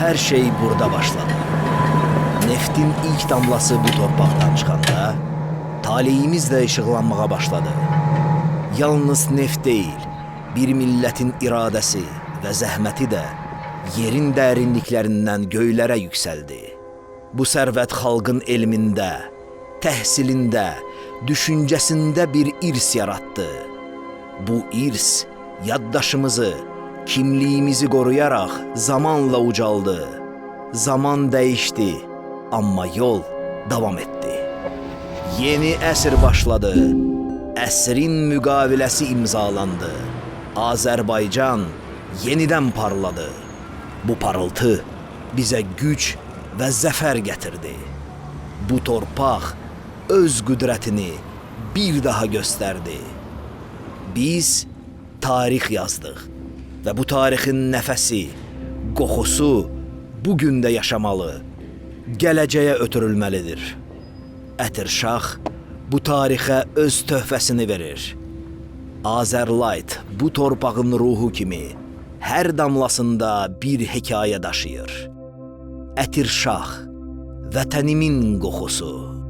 Hər şey burada başladı. Neftin ilk damlası bu torpaqdan çıxanda, taleyimiz də işıqlanmağa başladı. Yalnız neft deyil, bir millətin iradəsi və zəhməti də yerin dərinliklərindən göylərə yüksəldi. Bu sərvət xalqın elmində, təhsilində, düşüncəsində bir irs yaratdı. Bu irs yaddaşımızı, kimliyimizi qoruyaraq zamanla ucaldı. Zaman dəyişdi, amma yol davam etdi. Yeni əsr başladı. Əsrin müqaviləsi imzalandı. Azərbaycan yenidən parladı. Bu parıltı bizə güc və zəfər gətirdi. Bu torpaq öz qüdrətini bir daha göstərdi. Biz tarix yazdıq və bu tarixin nəfəsi, qoxusu bu gün də yaşamalı, gələcəyə ötürülməlidir. Ətirşax bu tarixə öz töhfəsini verir. Azərlight bu torpağın ruhu kimi hər damlasında bir hekayə daşıyır. Ətirşax, vətənimin qoxusu.